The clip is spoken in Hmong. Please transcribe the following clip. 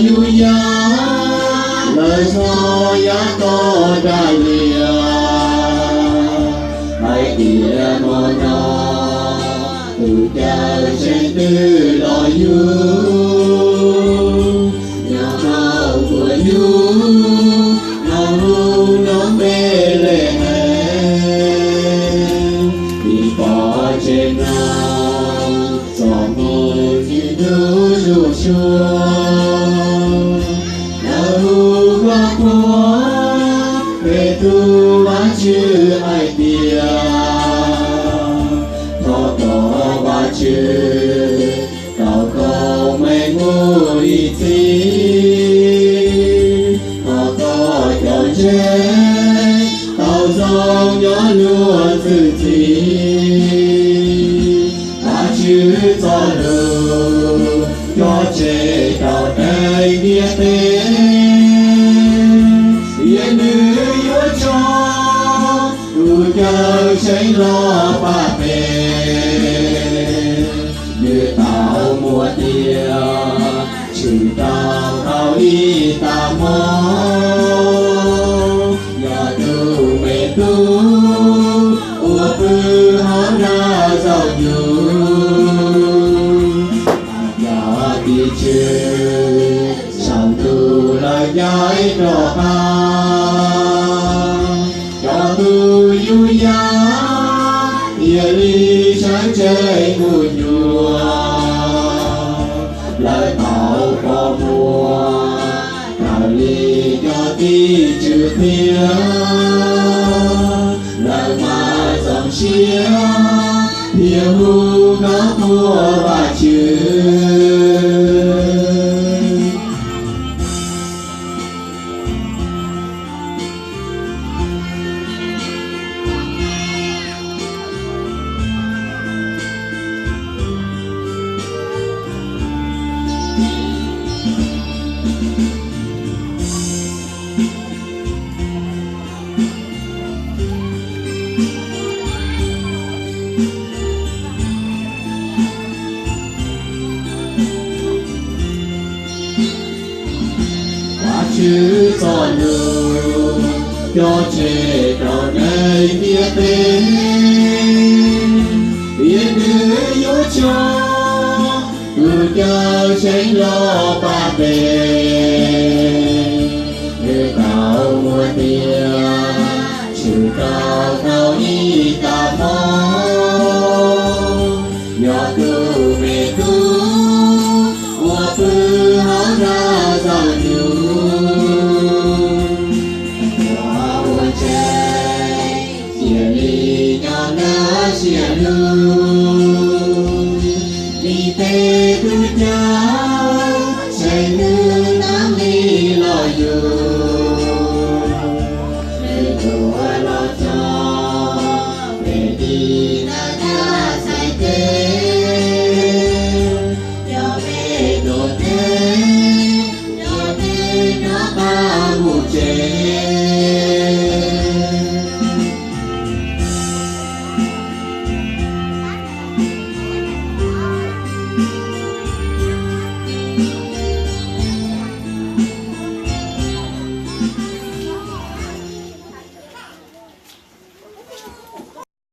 Yus yam lawv txhob yam toj dag lias, hais tias hmo no tus Cawmseej twb los yug, nyob hauv kuab yug, nyob hauv lub nroog Npelehees, tim pov tseg mloog txoj hmoo txiv ntub zuj zus. Lawv hu khov kho peb tus Vajtswv hais tias, thov kom Vajtswv tau kho me mus ib txhis, thov kom cov ntseeg tau zoo nyob luag ntxwg ntxhi. Vajtswv txoj lus cog tseg rau neeg ntiaj teb, yog nws yuav tso tus Cawmseej los pab peb, nws tau muab tias tshwm rau thaum ib tag hmo, yog tus me tub uas pw hauv nruab zaum yug. Yog tus Tswv saum ntuj lawv ncaim rov qab, cov tus yug yam thiaj li sawv tsees mus nyuam. Lawv tau pom muag raws li cov tim tswv qhia, lawv mas zoo siab thiab hu nkauj qhuas Vajtswv. Vajtswv txoj lus cog tseg rau neeg ntiaj teb, vim nws yuav tso tus Cawmseej los pab peb. Nws tau muab tias tshwm rau thaum ib tag hmo, yog tus me tub uas pw hauv nruab zaum yug. Cov uas ntseeg cia li nyob nrog siab hlub, vim tej tus Cawmseej nws tau li los yug, nws yuav los txog peb tim